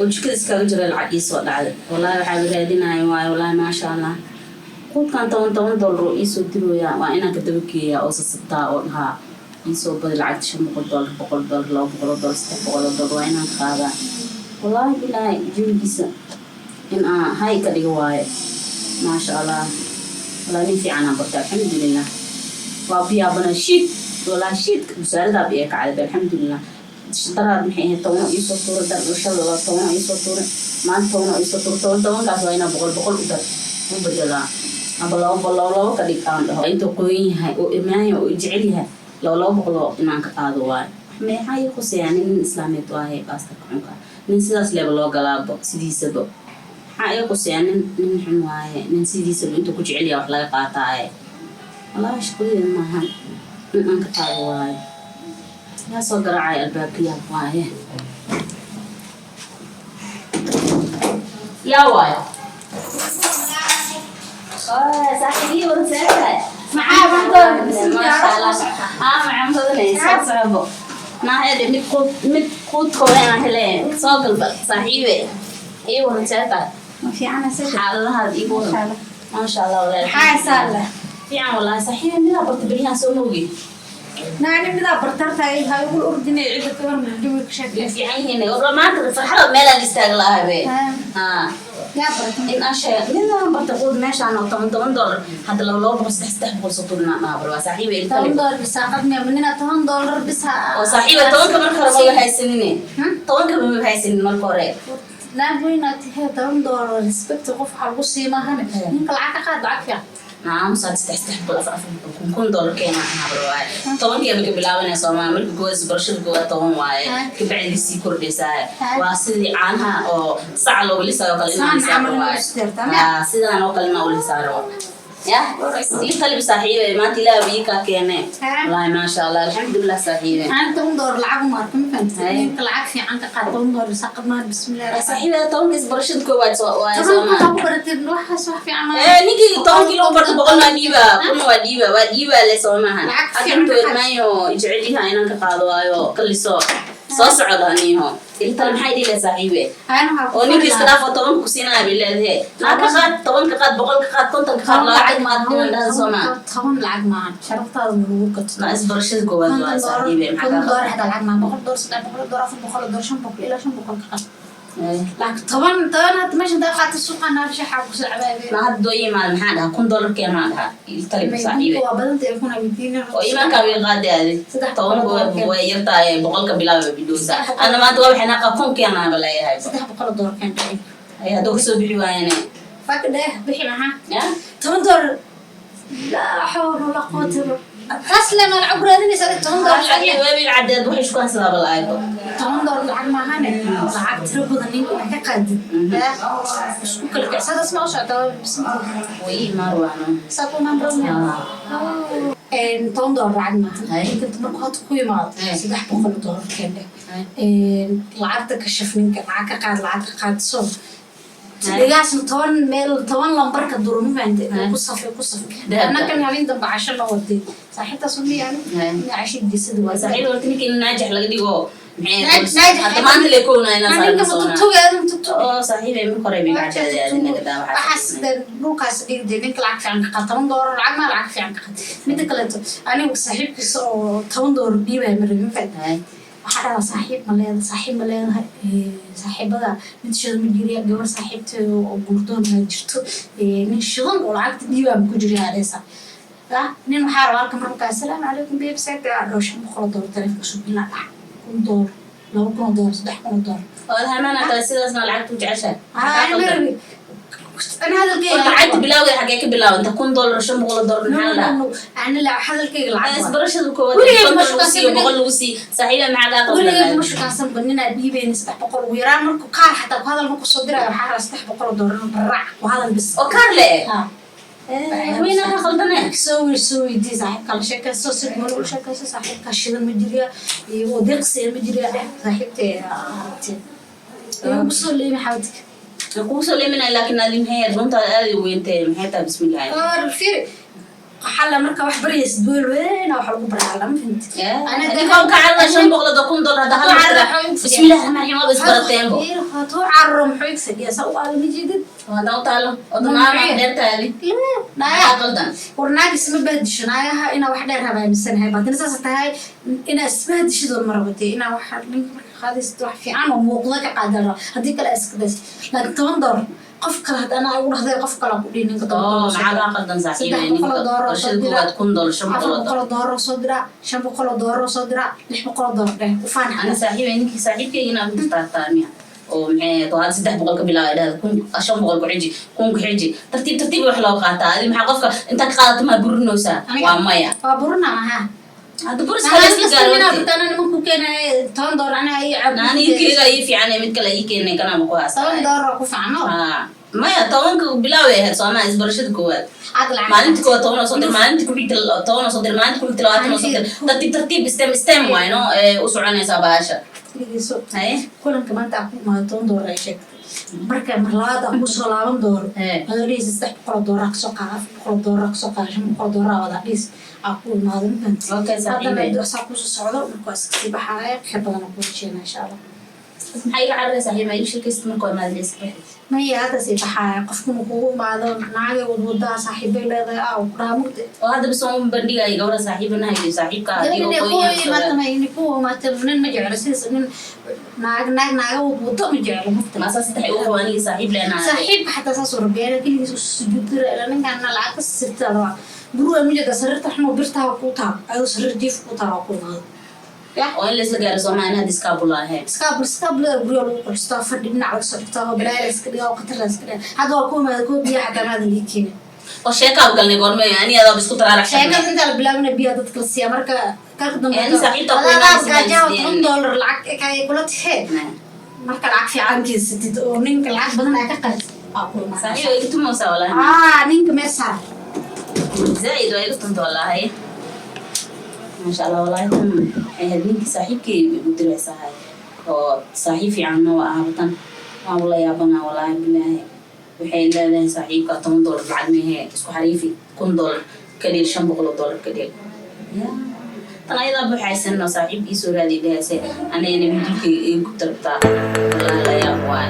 Oo jikada iskaga jira, lacag ii soo dhacday. Wallaahi waxaa raadinaya waayo. Wallaahi, maasha Allah, quudkan $10 $10 oo iisoo dirooyaa, waa inaan ka dabageeyaa oo sasabtaa oo dhahaa iisoo badi lacagta, $500, $100, $200, $300 waa inaan qaadaa. Wallaahi bilaahi, jawigiisa in aan hay ka dhigo waaye. Maasha Allah, wallaahi nin fiican aan bartay, alxamdulilah. Waa biyaabana shiid, wallaahi shiidka wasaaradaa biya kacday, alxamdulilah. Daraad maxay ahayd, 10 iisoo tuuray, dar shalay 10 iisoo tuuray, maanta 10 iisoo tuuray. Toban tobankaas waa inaa boqol boqol u dar u bedelaa amba laba boqol, laba labo ka dhig aan dhaho. Intuu qoyan yahay oo imaanya oo jecel yahay, laba labo boqol oo inaan ka qaado waayo. Maxaa ii khuseeyaa? Nin islaameed waaye, baastarka cunka, nin sidaas leeba loo galaabo sidiisaba. Maxaa ii khuseeyaa? Nin xun waaye, nin sidiisaba intuu ku jecel yahay wax laga qaataaye. Wallaahi shaqadeeda maahan in aan ka qaado waaye. Yaa soo garaacaya albaabka? Yaa waaye? Yaa waaye? Saaxiibihii wada seetahay. Maasha Allah, haa, macaan badanay, soo socbo naahede. Mid quud, mid quudkooda inaan hele. Soo galba saaxiibe, ii wada seetahay. Ma fiicana sida? Xaaladahaad iigu wadan, maasha Allah walaal. Maxaa saala? Fiican wallaahi saaxiibe, midaa barta beryahan soo moogi. Naani midaa bartartahay, ha ugu ordinay cida gabar jawi ka sheekay. Way fiican yihiin maanta, farxada meelaan istaag lahabe. Haa. Yaa bartay? In aan sheeg, midaan barta quud meeshaan oo $10 $10, hadda laba labo boqol, saddex saddex boqol soo tuurnaa dhahabar waa saaxiibe. $10 bisaaqad miya nina $10 bisa? Oo saaxiibe, 10-ka marka hore maba haysanine, 10-ka maba haysanin marka hore. Naag weynaad tahay, $10 respect qof waxaa lagu sii maahane. Ninka lacag ka qaad, lacag fiican. Naamusaad, saddex saddex boqol, afar afar boqol, kun kun dollar keena habar waaye. 10-keeba ka bilaabanaya soomaa? Marka koowaad, barashada koowaad 10 waaye, kabacdi sii kordhaysaa. Waa sidii caanaha oo saca looga lisaayo kale inaa Saan lisaaro camal waaye. inaa listeertaa, miya? Haa, sidaan oo kale inaa u lisaaro ya ii qalbi saaxiibe, maanta ilaah bii kaa keene. Wallaahi maasha Allah, alxamdulilah saaxiibe. Aan $10 lacag uma arko, ma fahamtid? Hay. Ninka lacag fiican ka qaad, $10 bisaaqad maahan. Bismillahi. Saaxiibe, 10-kiis barashada koowaad waaye. 10 soomaa? Waxaa ku baratid waxaas wax fiican maaha. Ee, ninkii 10 kilo barta, 100 waa dhiiba, 1000 waa dhiiba, waa dhiiba le, soo maahan? Lacag Hadda fiican intuu ka qaad. ilmaayo jecelyaha inaan ka qaado waayo, kaliso soo socda niho iltale. Maxay dhihi lahay saaxiibe? Aan waxaa ku Oo ninkii iska fari dhaafo, 10-ka ku siinaya bay leedahay. Naa ka qaad, 10 ka qaad, 100 ka qaad, 50 ka qaad, 20 qaad, inaan dhahda, soo maaha? 10 lacag maahan, sharaftaada ma lagu gato. Na isbarashada koowaad waa saaxiibe, maxaa $50 kaa $50 xataa lacag maahan. $100, $300, $400, 500, ilaa 500 ka qaad. Ay. Laakiin 10 10 hadda meesha hadaa qaata, suuqa naafshaxa ku soo cabaabeen. Ma hadda doo yimaad, maxaa dhaha? $1000 keenaa dhaha, iltale saaxiibe. Waa badanta ee kuna weydiina. Oo iimaankaa way qaadi aadi. Saddex 10 boqol oo dollar. Way yartahay, 100-ka bilaaba bidhowsa. Ana maanta waa waxay naqa 1000 keenaaba leeyahay. $300 keen dhacay. Ay, hadduu kasoo bixi waayane? Faka dheh, bixi maxaa? Ya. $10, laa xawla walaa quwata illa taas leen, lacag raadinaysa adiga, $10 lacag. Webiga caddeed waxay shukaansadaa la-aybo. $10 lacag maahane, lacag tiro badan ninka wax ka qaadid. Isku kala kicsadaas ma u socdaa bismillah. Way imaan waano. Saa ku imaan rabnaa. $10 lacag maaha. Hay. Ninka markuu hadda ku yimaado, Hay. $300 keen dheh. Lacagta ka shaf, ninka lacag ka qaad, lacag ka qaad, so Hay. dhigaasna 10 meel, 10 lambarka duro, ma fahantay? Hay. Ku safi, ku safi. Dahabka. Annakan habeen dambe casho la waday saaxiibtaas uma yaani. Hay. Casho gesada waa. Saaxiib, horta ninka in naajix laga dhigo maxay? Naajix. Hadda maanta lee kownaa inaan ninka saarno soonaa. matugtuga adan tugtuga. Oo saaxiib, ay marka hore biga caddeed aadi naga daa. Waxaas dee dhulkaas dhigde, ninka lacag fiican ka qaad, $10 lacag maa, lacag fiican ka qaad. Mida kaleeto, anigu saaxiibkiisa oo $10 dhiibaya ma rabin, ma fahantay? Hay. Waxaa dhahaa, saaxiib ma leedahay? Saaxiib ma leedahay? Saaxiibada mid shidan ma jiriya? Gabar saaxiibteeda oo guurdoon ma jirto? Nin shidan oo lacagta dhiibaa ma ku jiriya dhehaysaa? Nin waxaa rabaa halka markaa, "Asalaamu calaykum babe, saaka," dhaho, $500 taleefonka soo gelina, dhac, $1000, $2000, $3000. Oo hamaana kale sidaasna lacagta u jeceshahay. Ani ma rabi, ani hadalkeyga Lacagta bilawgeeda xagee ka bilaabanta? $1000, $500, maxaa la dhahaa? Ani hadalkeyga lacag waa. Isbarashada koowaad Weligay ma 50 lagu siiyo, shukaansan. 100 lagu siiyo, saaxiiba, maxaa kaa Weligay qaldan? ma shukaansanba ninaa dhiibayna 300 ugu yaraan. Markuu kaar xataa ku hadal markuu soo diraayo, waxaa rabaa $300 inuu baraac ku hadal bis. Oo kaar le. Ha. Weynaa ka qaldane. Soo weydii saaxiibka, la sheekayso, si gooni ula sheekayso. Saaxiibka shidan ma jiriya iyo wadiiqsi ma jiriya dheh. Saaxiibtee aragtee igu soo leemi xabadka. Kugu soo leeminaya, laakiin adi maxay ahayd? Runtaada aad u weyntahay, maxay tahay? Bismillahi. Fiiri. Waxaa marka wax baryaysid, weel weyn wax lagu baryaa, lama fahamtid. Ninkan ka carara 500 oo $1000 hadda hal mar. Bismillahi raxmaani raxiim, waaba isbarateenbo. Hadduu cararo, muxuu iga fadhiyaa? Saa u aalama jeedid. Haddaan u taalo odamaama dheertaadi. Naagaha maxaa qaldan? War, naag isma bahdisho. Naagaha inaa wax dheer rabaa aaminsanahay. Baadina saas tahay, inaa isbahdishid ma rabatay, inaa wax ninka marka qaadaysid wax fiican oo muuqda ka qaadan raba. Haddii kale iska daysid. Laakiin $10 qof kale hadda anaa igu dhahday, qof kale ku dhihi ninka toban oo doolar soo maxaa diraa. kaa qaldan, saaxiibay? 300 Ninka oo doolar barashada soo diraa. koowaad $1000, shan afar boqol oo boqol doolar oo doolar soo diraa, 500 oo doolar soo diraa, 600 oo doolar dheh u faan. Ana saaxiibay, ninkii saaxiibkayga inaa ku jirtaa miya oo maxay ahayd, oo hadda 300 ka bilaabay, dhahda 1000, 500 ku xiji, 1000 ku xiji, tartiib tartiib wax loo qaataa. Adi maxaa qofka intaa ka qaadato maa burinaysaa? Aniga? Waa maya. Waa buruna maha. Hadda buris kale isla gaaro waqti. Ana nimanku keenay $10 anaa ii cab. Aniga ii fiican ee mid kale ii keenay kanama ku haastaa. $10 ku fiicno. Haa, maya, 10-ka bilaaway ahayd soomaa isbarashada koowaad. Aad lacag Maalinta koowaad 10 oo soo dir, maalinta ku xigta 10 oo soo dir, maalinta ku xigta 20 oo soo dir. Tartiib tartiib, step step waay no ee u soconaysaa bahasha. Dhegeyso. Haye. Kulanka maanta aan ku imaado $10 ay sheegtay. Marka mar labaad aan kusoo laaban doono, adoo dhehaysa 300 oo doolar kasoo qaada, 400 oo doolar kasoo qaada, 500 oo doolar wadaa dhehaysa aa ku imaado, ma fahamtid? Okay, saaxiibey. Haddana saa kusoo socdo. Marka waa iska sii baxaaya. Khayr badan oo kuu rajeynaa, insha Allah. Maxaa iga cararaysaa, saaxiib? Ma ii sheekaysid marka hore maad iska bixi. Maya, hadda sii baxaaya. Qofkuna kugu imaado, naagay wadwadaa, saaxiibay leedahay aa ku dhahaa mugdi. Oo hadda bis un bandhigaya gabadha saaxiibanahay iyo saaxiibka haddii Gabadha uu kuwa qoyan yahay. imaata, ma ku imaata, nin ma jeclo sidiis. Nin naag naag naaga wadwado ma jeclo mugta. Maasaa saddex igu qabo anigii saaxiib leenahay. Saaxiibka xataa saasuu rabeena keligiis u sujuudira ilaa ninkaana lacag ka sirta rabaa. Guriga ma jeeda, sariirta xunoo birtaa kuu taal, ayadoo sariir jiif kuu taal waa ku imaado. Oo in la isla gaaro soomaa, in hadda iskaabula ahayn. Iskaabul, iskaabulada guriga lagu qurxistaa, fadhi dhinac laga soo dhigtaa, oo balaaya la iska dhigaa, oo khatar la iska dhigaa. Hadda waa ku imaada, koo biya xataa maadan ii keenin. Oo sheekaa u galnay goormee? Ani adaaba isku taraaraxshanay. Sheekada intaa la bilaabina biyaa dadka la siiyaa. Marka kalka dambe Ee, saaxiibta ku adaa imaanaysa gaajaha baan $10 lacag kay kula tihee. Marka lacag fiican keensatid oo ninka lacag badan aa ka qarid aa ku imaanaysa. Saaxiib, waa iga tumoosaa walahi. Aa, ninka meel saar. Zaaid waa iga tunta wallaahi, maasha Allah. Wallaahi tan waxay ahayd ninkii saaxiibkay igu diraysahay oo saaxiib fiicanna waa ahaabatan. Waan ula yaabanaa wallaahi bilaahi. Waxay leedahay saaxiibka $10 lacag mehe, isku xariifi, $1000 ka dhig, $500 ka dhig. Ya tan ayadaa buuxaysanno saaxiib iisoo raadi dhehayse, anigana midulkay igu tartaa. Wallaahi la yaab waay.